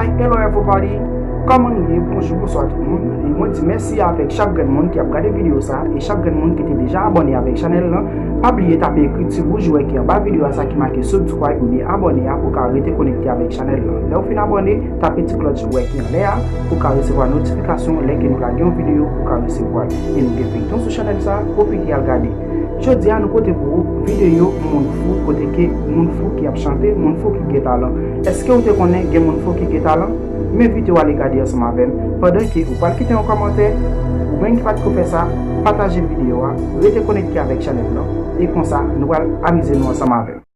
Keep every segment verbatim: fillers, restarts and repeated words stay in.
Hi, hello everybody! Kòman nou ye? Bonjou, bonswa tout moun. E mwen di mèsi avèk chak grenn moun ki ap gade videyo sa a e chak grenn moun ki te deja abòne avèk chanèl lan. Pa bliye tape ekriti wouj wè ki anba videyo a sa ki make subscribe oubyen abòne a pou w ka rete konekte avèk chanèl lan. Lè w fin abòne, tape ti klòch wè ki anlè a pou w ka resevwa notifikasyon lè ke nou lage yon videyo, pou w ka resevwa l. E nou gen feyton sou chanèl sa a, pwofite al gade. Jodi a nou pote pou ou videyo moun fou, kote ke moun fou ki ap chante, moun fou ki gen talan. Èske w te konnen gen moun fou ki gen talan? M envite w ale gade ansanm avè m, pandan ke ou pral kite yon kòmantè. Ou menm ki pa t ko fè sa, pataje videyo a, rete konekte avèk chanèl lan, e konsa nou pral amize nou ansanm avè m.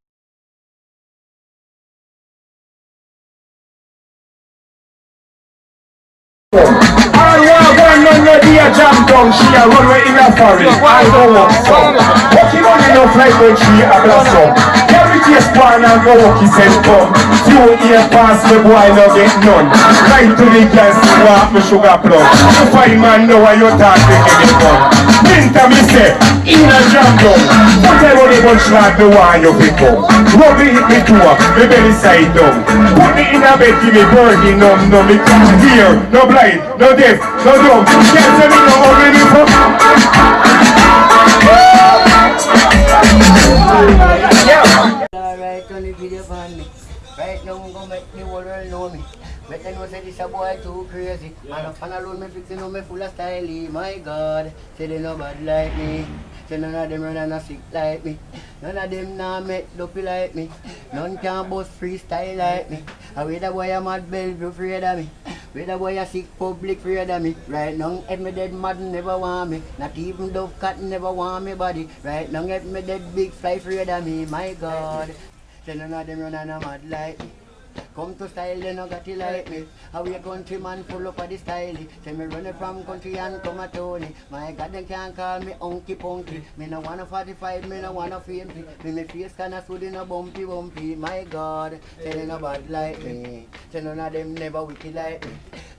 All wagwan, none no day a jam down, she a run weh inna foreign, I go up some. Lucky money no fly when she a blossom. Every case born and go lucky send come. Few year pass, the boy no get none. Right to the gas, walk me sugar plum. You find man now, why you talk to get it done? Winter me say, inna jam down. Put a roll a bunch like the one you pick up. Rub it hit me too, me belly side down. Put me inna bed, give me birdie, numb, numb, me can't hear. No blind, no deaf, no dumb. Can't say me no ugly, me fuck. Yeah. Alright, turn the video on me. Right now, I'm gonna make the whole world know me. Make dem know say this a boy too crazy. Man, a fan alone me fix it, know me full of style, my God. Say they no bad like me. Say none a dem run and a sick like me. None a dem nah make dopey like me. None can bust freestyle like me. A weh da boy a mad Bellevue fraid a me. Weh da boy a sick public fraid a me. Right now, if me dead mad never want me. Not even Dove Cat never want me body. Right now, if me dead big fly fraid a me. My God. Say none a dem run and a mad like me. Come to style, they no got it like me. How your country man full up of the style. Say me run it from country and come a Tony. My God, dem can't call me Unky Punky. Me no wanna forty-five, me no wanna fame. Me, me face kinda sooty, no bumpy bumpy. My God, say they no bad like me. Say none a dem never wicked like me.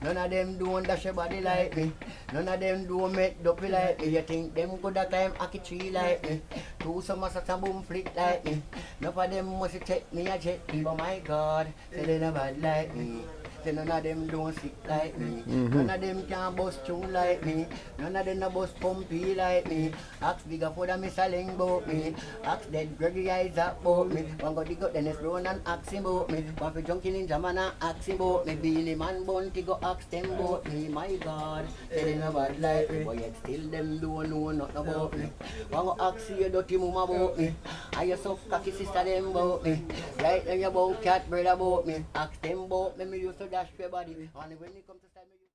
None a dem don't dash a body like me. None a dem don't make dopey like me. You think dem coulda climb ackee tree like me? Two summer sat and boom flick like me. Nuff a dem must check me a check me, but my God. Say they no bad like me. Say none a dem don't sick like me. None a dem can bust tune like me. None a dem no bust pumpy like me. Ask Bigga Foda, Mister Ling bout me. Ask Dead Gregory Isaac bout me. Wan go dig up Dennis Brown and ask him bout me. Wan fi Junkie Ninja Man and ask him bout me. Beenie Man Bounty go ask dem bout me. My God. Say they no bad like me, but yet still dem don't know nothing about me. Wan go ask your dirty mama about me. And your soft cocky sister dem about me. Right now your bunk cat brother about me. Ask dem about me, me used to dash your body. And when it come to style, me